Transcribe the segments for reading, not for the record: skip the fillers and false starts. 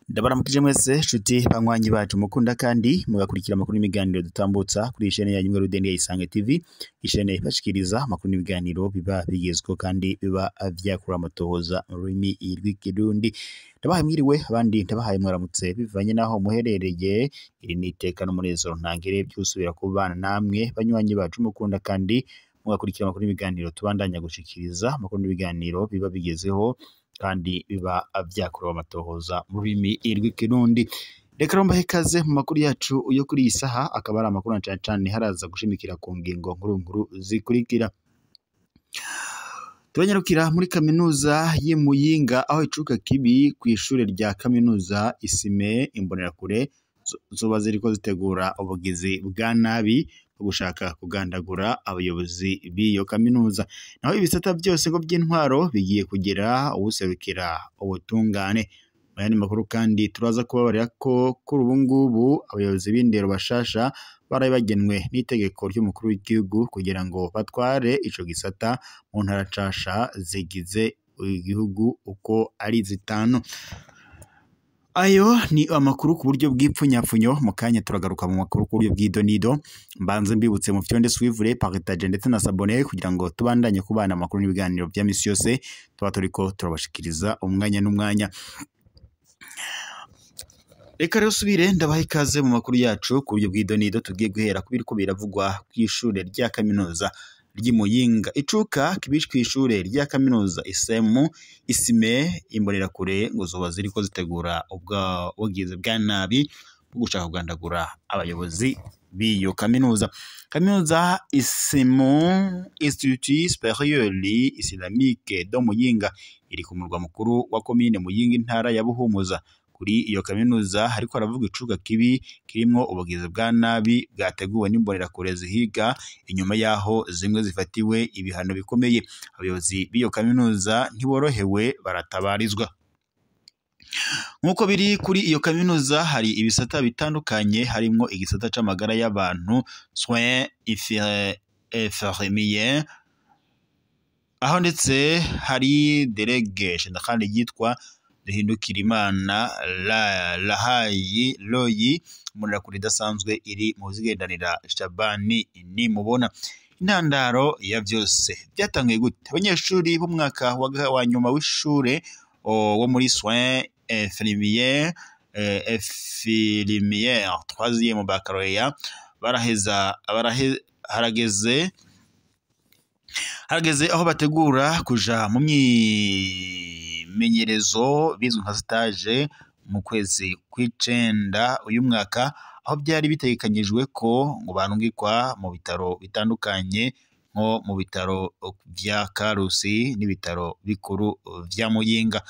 Ndabaramukije mwese nshuti banywanyi bacu mukunda kandi mugakurikira amakuru n'ibiganiro dutambutsa kuri ishene ya Nyungwe Rudende ya Isange TV, ishene ibashikiriza amakuru n'ibiganiro biba bigezweho kandi biba vyakura amatohoza mu rurimi rw'ikirundi. Ndabahaye mwiriwe abandi ndabahaye mwaramutse bivanye naho muherereye. Iri ni iteka n'umunezero ntangere by'usubira kubana namwe banywanyi bacu mukunda kandi mugakurikira amakuru n'ibiganiro tubandanya gushikiriza amakuru n'ibiganiro biba bigezeho kandi biba vyakorewe amatohoza mu rurimi rw'ikirundi. Reka rero mbahe ikaze mu makuru yacu yo kuri iyi saha, akaba ari amakuru na cane cane haraza gushimikira ku ngingo nkuru nkuru zikurikira. Turanyarukira muri kaminuza y'i Muyinga aho icuka kibi kw'ishure rya kaminuza Isime Imbonerakure zoba ziriko zitegura ubugizi bwa nabi bwo gushaka kugandagura abayobozi b'iyo kaminuza. Naho ibisata byose ngo by'intwaro bigiye kugira uwuserukira ubutungane. Mu yandi makuru kandi turaza kubabarira ko kuri ubu ngubu abayobozi b'indero bashasha baraye bagenwe n'itegeko ry'umukuru w'igihugu kugira ngo batware ico gisata mu ntara nshasha zigize igihugu uko ari zitanu. Ayo ni amakuru ku buryo bw'ipfunyapfunyo. Mu kanya turagaruka mu makuru ku buryo bw'idonido. Mbanze mbibutse mu fyonde suivre, partage ndetse na s'abonner kugira ngo tubandanye kubana amakuru n'ibiganiro vya misi yose tuba turiko turabashikiriza umwanya n'umwanya. Reka rero subire ndabaha ikaze mu makuru yacu ku buryo bw'idonido. Tugiye guhera ku biriko biravugwa kw'ishure rya kaminuza ry'i Muyinga. Icuka kibi kw'ishure rya kaminuza Isemu Isime Imbonerakure ngo zoba ziriko zitegura ubwizi bwa nabi bwo gushaka kugandagura abayobozi b'iyo kaminuza. Kaminuza Isimu Institut Supérieur Islamique de Muyinga iri ku murwa mukuru wa komine Muyinga, intara ya Buhumuza. Kuri iyo kaminuza hariko haravuga icuka kibi kirimwo ubugizi bwa nabi bwateguwe n'imbonerakure zihiga inyuma yaho zimwe zifatiwe ibihano bikomeye. Abayobozi b'iyo kaminuza ntiborohewe baratabarizwa. Nk'uko biri kuri iyo kaminuza hari ibisata bitandukanye harimwo igisata c'amagara y'abantu soins infirmiers, aho ndetse hari délégué général yitwa Duhindukirimana Lahayi Loyi, imbonerakure idasanzwe iri mu zigendanira Shabani Nimubona. Intandaro ya vyose byatanguye gute? Abanyeshuri b'umwaka wa nyuma w'ishure wo muri soins infirmiers infirmière troisième baccalauréat baraheza harageze aho bategura kuja mu myimenyerezo bizwi nka stage mu kwezi kw'icenda uyu mwaka, aho byari bitegekanyijwe ko ngo barungikwa mu bitaro bitandukanye nko mu bitaro vya Karusi n'ibitaro bikuru vya Muyinga.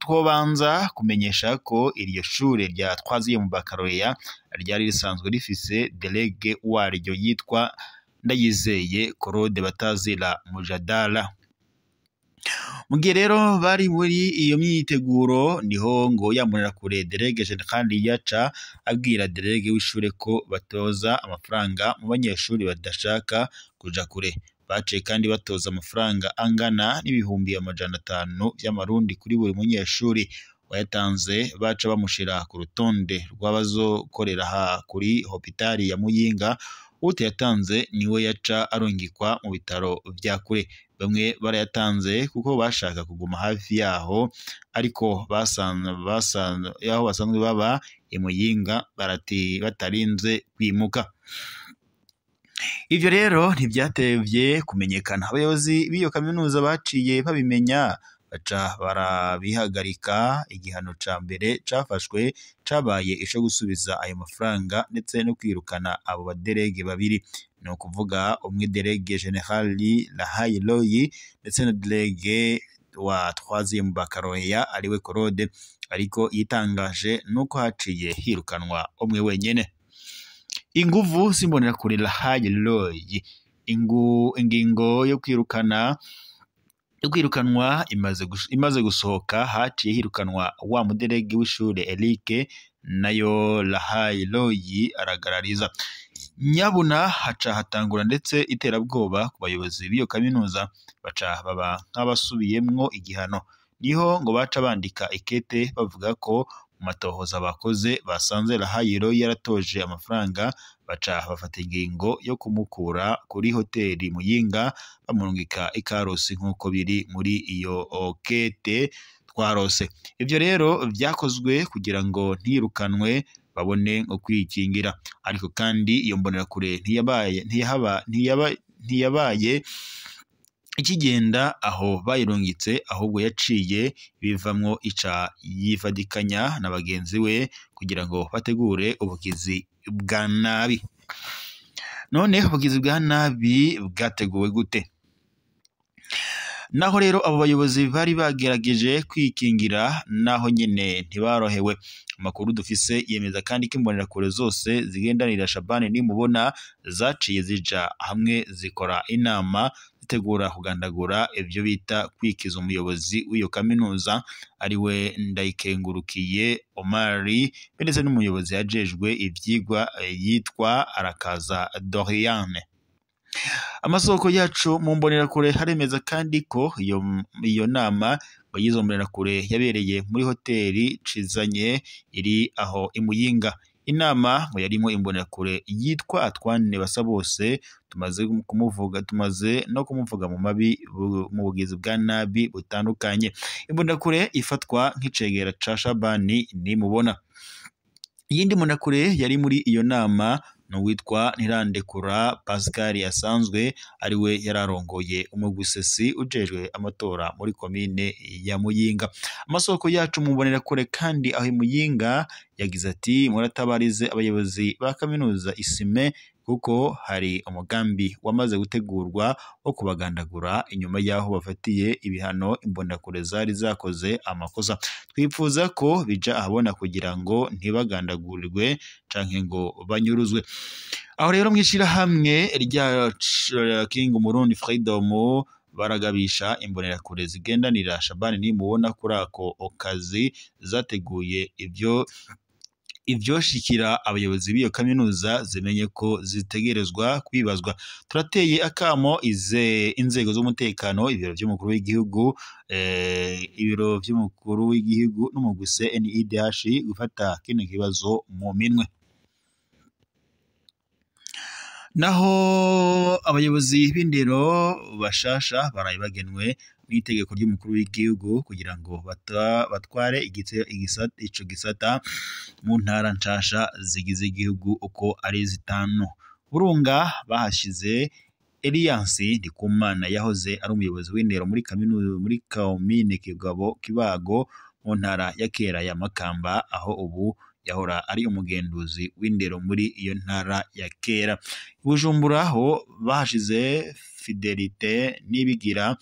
Twobanza kumenyesha ko iryo shure rya troisième baccalauréat ryari risanzwe rifise délégué waryo yitwa Ndayizeye Claude Batazira Mujadala. Mu gihe rero bari muri iyo myiteguro niho ngo ya mbonerakure délégué général yaca abwira délégué w'ishure ko batoza amafaranga mu banyeshuri badashaka kuja kure. Baciye kandi batoza amafaranga angana n'ibihumbi 500 vy'amarundi kuri buri munyeshuri. Wayatanze baca bamushira ku rutonde rw'abazokorera kuri hopitali ya Muyinga, utayatanze niwe yaca arungikwa mu bitaro vya kure. Bamwe barayatanze kuko bashaka kuguma hafi yaho, ariko yaho basanzwe baba i Muyinga batarinze kwimuka. Ivyo rero ntivyatevye kumenyekana. Abayobozi b'iyo kaminuza baciye babimenya baca barabihagarika. Igihano ca mbere cafashwe cabaye ico gusubiza ayo mafaranga ndetse no kwirukana abo baderege babiri, ni ukuvuga umwe délégué général Lahayi Loyi ndetse na délégué wa troisième baccalauréat ariwe Claude. Ariko yitangaje nuko haciye hirukanwa umwe wenyene. Inguvu z'imbonerakure Lahayi Loyi, ingingo yo kwirukana yo kwirukanwa imaze gusohoka, haciye hirukanwa wa muderege w'ishure Eric nayo Lahai-Roi aragarariza. Nyabuna haca hatangura ndetse iterabwoba ku bayobozi b'iyo kaminuza, baca baba nk'abasubiyemwo igihano. Niho ngo baca bandika ikete bavuga ko mu matohoza bakoze basanze Lahai-Roi yaratoje amafaranga, baca bafata ingingo yo kumukura kuri hoteli Muyinga bamurungika i Karusi nk'uko biri muri iyo kete twarose. Ivyo rero vyakozwe kugira ngo ntiyirukanwe babone ngo kwikingira. Ariko kandi iyo mbonerakure ntiyabaye ikigenda aho bayirungitse, ahubwo yaciye bivamwo ica yifadikanya na bagenzi we kugira ngo bategure ubugizi bwa nabi. None ubugizi bwa nabi bwateguwe gute? Naho rero abo bayobozi bari bagerageje kwikingira, naho nyene ntibarohewe. Amakuru dufise yemeza kandi ko imbonerakure zose zigendanira Shabani Nimubona zaciye zija hamwe zikora inama zitegura kugandagura ivyo bita kwikiza umuyobozi w'iyo kaminuza ariwe Ndayikengurukiye Omari, ndetse n'umuyobozi yajejwe ivyigwa yitwa Arakaza Doriane. Amasoko yacu mu mbonerakure haremeza kandi ko iyo nama y'izo mbonerakure yabereye muri hoteli Cizanye iri aho i Muyinga. Inama ngo yarimo imbonerakure yitwa Atwane Basabose, tumaze no kumuvuga mu mabi mu bugizi bwa nabi butandukanye. Imbonerakure ifatwa nk'icegera ca Shabani Nimubona. Iyindi mbonerakure yari muri iyo nama n'uwitwa Ntirandekura Pascal asanzwe ariwe yararongoye umugusesi ujejwe amatora muri komine ya Muyinga. Amasoko yacu mu mbonerakure kandi aho i Muyinga yagize ati muratabarize abayobozi ba kaminuza Isime kuko hari umugambi wamaze gutegurwa wo kubagandagura inyuma y'aho bafatiye ibihano imbonerakure zari zakoze amakosa. Twipfuza ko bija ahabona kugira ngo ntibagandagurirwe canke ngo banyuruzwe. Aho rero mw'ishirahamwe rya King Murundi Freedom baragabisha imbonerakure zigendanira Shabani Nimubona kuri ako kazi zateguye ivyoshikira abayobozi b'iyo kaminuza zimenye ko zitegerezwa kwibazwa. Turateye akamo inzego z'umutekano, ibiro vy'umukuru w'igihugu, ibiro vy'umukuru w'igihugu n'umugwi CNIDH gufata kino kibazo mu minwe. Naho abayobozi b'indero bashasha baraye bagenwe n'itegeko ry'umukuru w'igihugu kugira ngo batware ico gisata mu ntara nshasha zigize igihugu uko ari zitanu. Burunga bahashize Eliyansi Ndikumana yahoze ari umuyobozi w'indero muri kaminuza muri komine Kibago mu ntara ya Kera ya Makamba, aho ubu yahora ari umugenduzi w'indero muri iyo ntara ya Kera. Bujumbura ho bahashize Fidelite Nibigira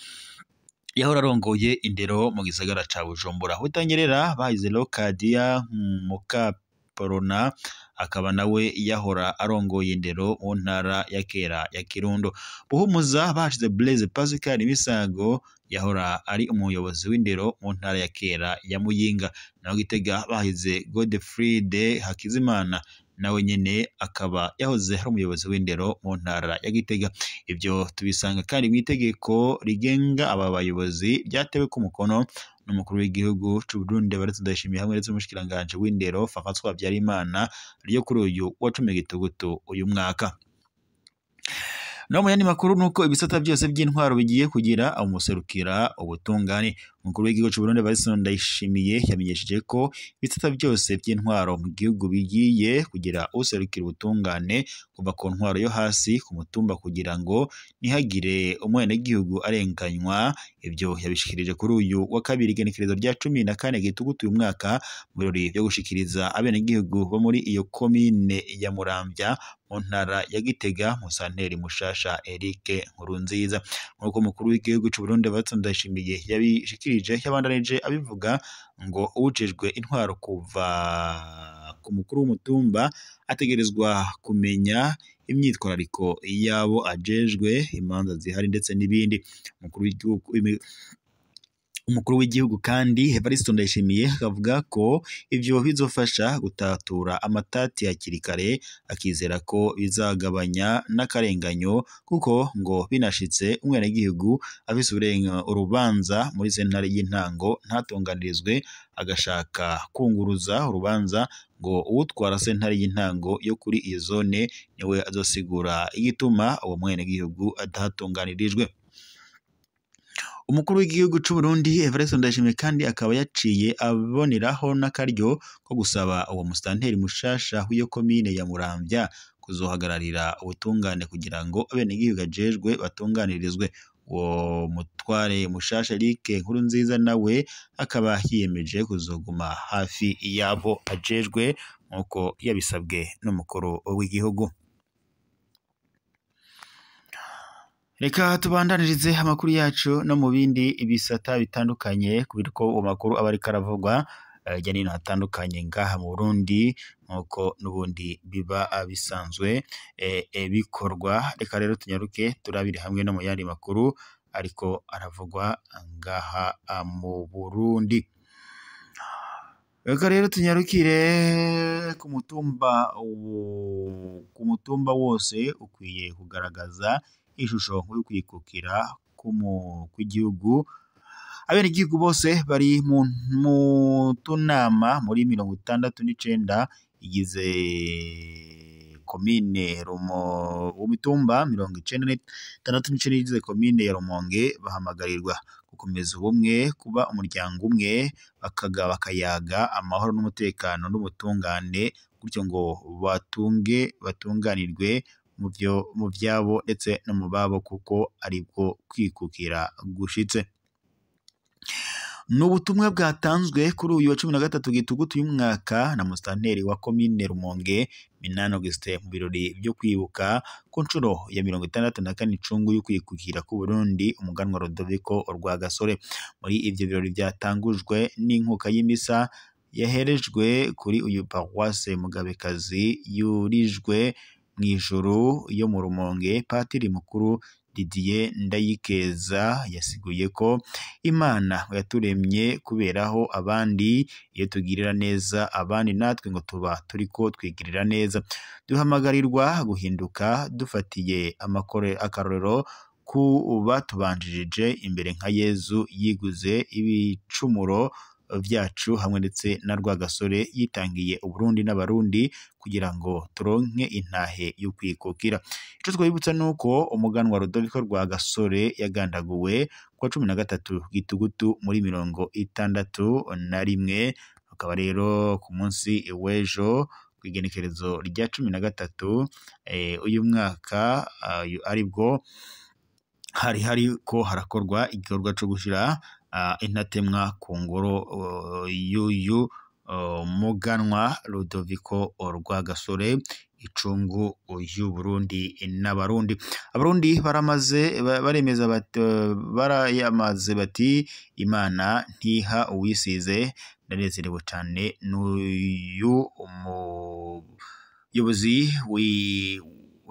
yahora arongoye indero mu gisagara ca Bujumbura. Butanyerera bahize Lokadia Mukaporona akaba nawe yahora arongoye indero mu ntara ya Kera ya Kirundo. Buhumuza bahashize Blaise Pascal Misago yahora ari umuyobozi w'indero mu ntara ya Kera ya Muyinga. Naho Gitega bahize Godefried Hakizimana nawe nyene akaba yahoze ari umuyobozi w'indero mu ntara ya Gitega. Ibyo tubisanga kandi mu itegeko rigenga aba bayobozi ryatewe ku mukono n'umukuru w'igihugu c'u Burundi Evariste Ndayishimiye hamwe ndetse n'umushikiranganji w'indero François Habyarimana ryo kuri uyu wa 10 Gitugutu uyu mwaka. No mu yandi makuru nuko ibisata byose by'intwaro bigiye kugira umuserukira ubutungane. Umukuru w'igihugu c'u Burundi Evariste Ndayishimiye yamenyesheje ko ibisata byose by'intwaro mu gihugu bigiye kugira userukira ubutungane kuva ku ntwaro yo hasi ku mutumba kugira ngo ntihagire umwenegihugu arenganywa. Ibyo yabishikirije kuri uyu wa kabiri igenekerezo rya 14 Gitugutu uyu mwaka mu birori byo gushikiriza abenegihugu bo muri iyo komine ya Muramvya mu ntara ya Gitega Musanteri Mushasha Eric Nkurunziza. Nk'uko umukuru w'igihugu c'u Burundi Evariste Ndayishimiye yabishikirije, yabandanije abivuga ngo uwujejwe intwaro kuva ku mukuru w'umutumba ategerezwa kumenya imyitwarariko yabo ajejwe, imanza zihari ndetse n'ibindi. Umukuru w'igihugu kandi Evariste Ndayishimiye akavuga ko ivyo bizofasha gutatura amatati hakiri kare, akizera ko bizagabanya n'akarenganyo kuko ngo binashitse umwenegihugu afise urubanza muri sentare y'intango ntatunganirizwe agashaka kunguruza urubanza, ngo uwutwara sentare y'intango yo kuri iyo zone niwe azosigura igituma uwo mwenegihugu adatunganirijwe. Umukuru w'igihugu c'u Burundi Evariste Ndayishimiye kandi akaba yaciye aboneraho n'akaryo ko gusaba uwo musitanteri mushasha w'iyo komine ya Muramvya kuzohagararira ubutungane kugira ngo abenegihugu ajejwe batunganirizwe. Uwo mutware mushasha Eric Nkurunziza nawe akaba yiyemeje kuzoguma hafi yabo ajejwe nk'uko yabisabwe n'umukuru w'igihugu. Reka tubandanirize amakuru yacu no mu bindi bisata bitandukanye kubiriko uwo makuru aba ariko aravugwa hirya no hino hatandukanye ngaha mu Burundi nk'uko n'ubundi biba bisanzwe bikorwa. Reka rero tunyaruke turabire hamwe no mu yandi makuru ariko aravugwa ngaha mu Burundi. Reka rero tunyarukire ku mutumba wose ukwiye kugaragaza ishusho y'ukwikukira kw'igihugu. Abenegihugu bose bari mu tunama muri 69 igize komine mitumba 96 igize komine ya Rumonge bahamagarirwa gukomeza ubumwe, kuba umuryango umwe, bakayaga amahoro n'umutekano n'ubutungane, gutyo ngo batunganirwe mu vyabo ndetse no mu babo, kuko aribwo kwikukira gushitse. Ni ubutumwa bwatanzwe kuri uyu wa 13 Gitugutu y'umwaka na musitanteri wa komine Rumonge Minani Augustin mu birori byo kwibuka ku nshuro ya 64 icungu y'ukwikukira ku Burundi umuganwa Rudoviko Rwagasore. Muri ivyo birori byatangujwe n'inkuka y'imisa yaherejwe kuri uyu paroisse Mugabekazi yurijwe mw'ijuru yo mu Rumonge, Patiri mukuru Didier Ndayikeza yasiguye ko Imana yaturemye kuberaho abandi, iyo tugirira neza abandi natwe ngo tuba turiko twigirira neza. Duhamagarirwa guhinduka dufatiye akarorero ku batubanjirije imbere nka Yezu yiguze ibicumuro vyacu hamwe ndetse na Rwagasore yitangiye Uburundi n'Abarundi kugira ngo turonke intahe y'ukwikukira. Ico twibutsa nuko umuganwa Rudoviko Rwagasore yagandaguwe kwa 13 Gitugutu muri 61, akaba rero ku munsi w'ejo kw'igenekerezo rya 13 uyu mwaka aribwo hari hariko harakorwa igikorwa co gushira intatemwa ku ngoro y'uyu muganwa Rudoviko Rwagasore, icungu y'u Burundi n'Abarundi. Abarundi baramaze baremeza barayamaze bati Imana ntiha uwisize. Ndanezerewe cyane n'uyu muyobozi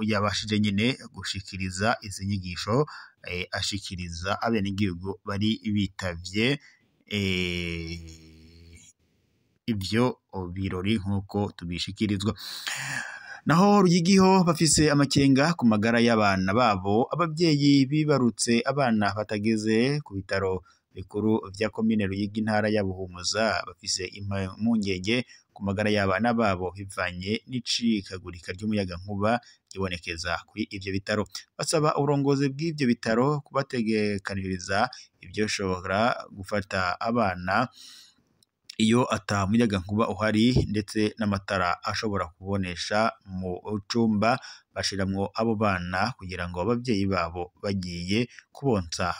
yabashije nyine gushikiriza izi nyigisho, ashikiriza abenegihugu bari bitavye ivyo birori nk'uko tubishikirizwa. Naho Ruyigiho bafise amakenga ku magara y'abana babo, abavyeyi bibarutse abana batageze ku bitaro bikuru vya komine Ruyigi intara ya Buhumuza bafise impungenge ku magara y'abana babo bivanye n'icikagurika ry'umuyagankuba ribonekeza kuri ivyo bitaro. Basaba uburongozi bw'ivyo bitaro kubategekaniriza ivyoshobora gufata abana iyo ata muyagankuba uhari, ndetse n'amatara ashobora kubonesha mu cumba bashiramwo abo bana kugira ngo abavyeyi babo bagiye kubonsa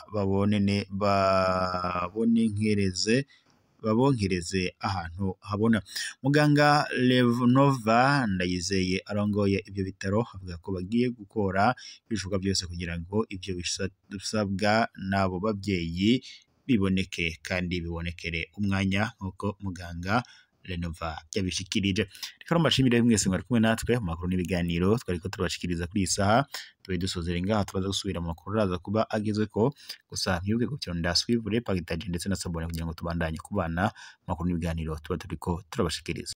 babonkereze ahantu habona. Muganga Leonova Ndayizeye arongoye ivyo bitaro avuga ko bagiye gukora ibishoboka byose kugira ngo ivyo bisabwa n'abo bavyeyi biboneke kandi bibonekere umwanya, nk'uko muganga Renova yabishikirije. Reka mbashimire mwese mwari kumwe natwe mu makuru n'ibiganiro twariko turabashikiriza kuri iyi saha. Tube dusozera ngaha, turaza gusubira mu makuru araza kuba agezweko. Gusa mwibuke gufyonda suivre, partage ndetse na s'abonner kugira ngo tubandanye kubana mu makuru n'ibiganiro tuba turiko turabashikiriza.